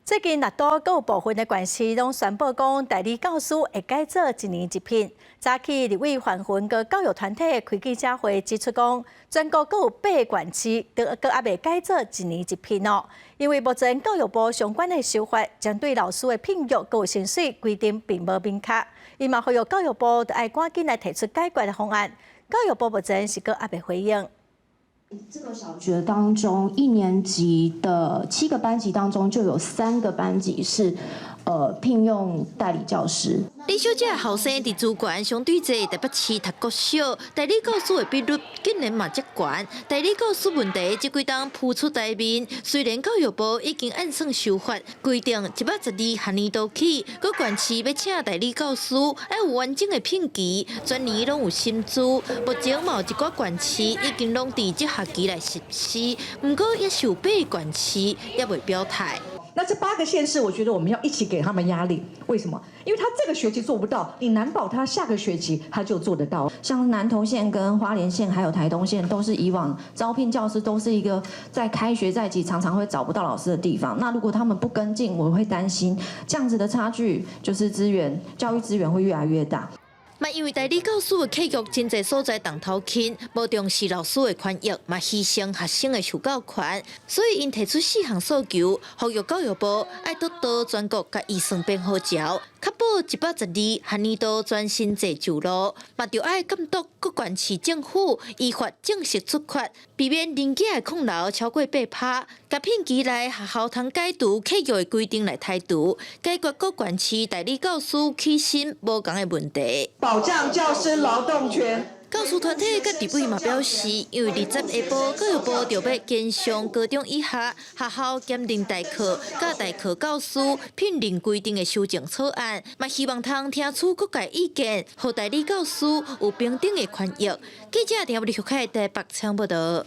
最近納多閣有部分的縣市攏宣布講，代理教師會改做一年一聘。早起立委范雲佮教育團體開記者會指出講，全國閣有八縣市都閣猶未改做一年一聘哦。因為目前教育部相關的修法，針對老師的聘約佮薪水規定並無明確。伊嘛呼籲教育部著愛趕緊來提出解決的方案。教育部目前是閣猶未回應。這個小學當中，一年級的七個班級當中，就有三個班級是聘用代理教師。李小姐後生佇資源相對濟台北市讀國小，代理教師的比率竟然嘛遮懸。代理教師問題這幾冬浮出台面，雖然教育部已經按算修法規定，112學年度起，各縣市欲請代理教師，愛有完整的聘期，全年攏有薪資。目前嘛有一寡縣市已經攏佇這學期來實施，毋過猶是有八縣市猶未表態。那這八個縣市，我覺得我們要一起給他們壓力。為什麼？因為他這個學期做不到，你難保他下個學期他就做得到。像南投縣跟花蓮縣還有台東縣，都是以往招聘教師都是一個在開學在即常常會找不到老師的地方。那如果他們不跟進，我會擔心這樣子的差距，就是資源、教育資源會越來越大。嘛，因為代理教師的契約真濟所在當頭輕，無重視老師的權益，嘛犧牲學生的受教權，所以𪜶提出四項訴求，呼籲教育部愛督導全國共預算編好招，確保112學年度全薪制上路，嘛著愛監督各縣市政府依法正式出缺，避免人囝的空流超過8趴，共聘期內學校通解除契約的規定來剔除，解決各縣市代理教師起薪無仝的問題。保障教師勞動權。教師團體佮立委嘛表示，因為20下晡教育部就欲減上高中以下學校兼任代課、佮代課教師聘任規定的修正草案，嘛希望通聽取各界意見，予代理教師有平等的權益。記者陳立秀凱台北採訪報道。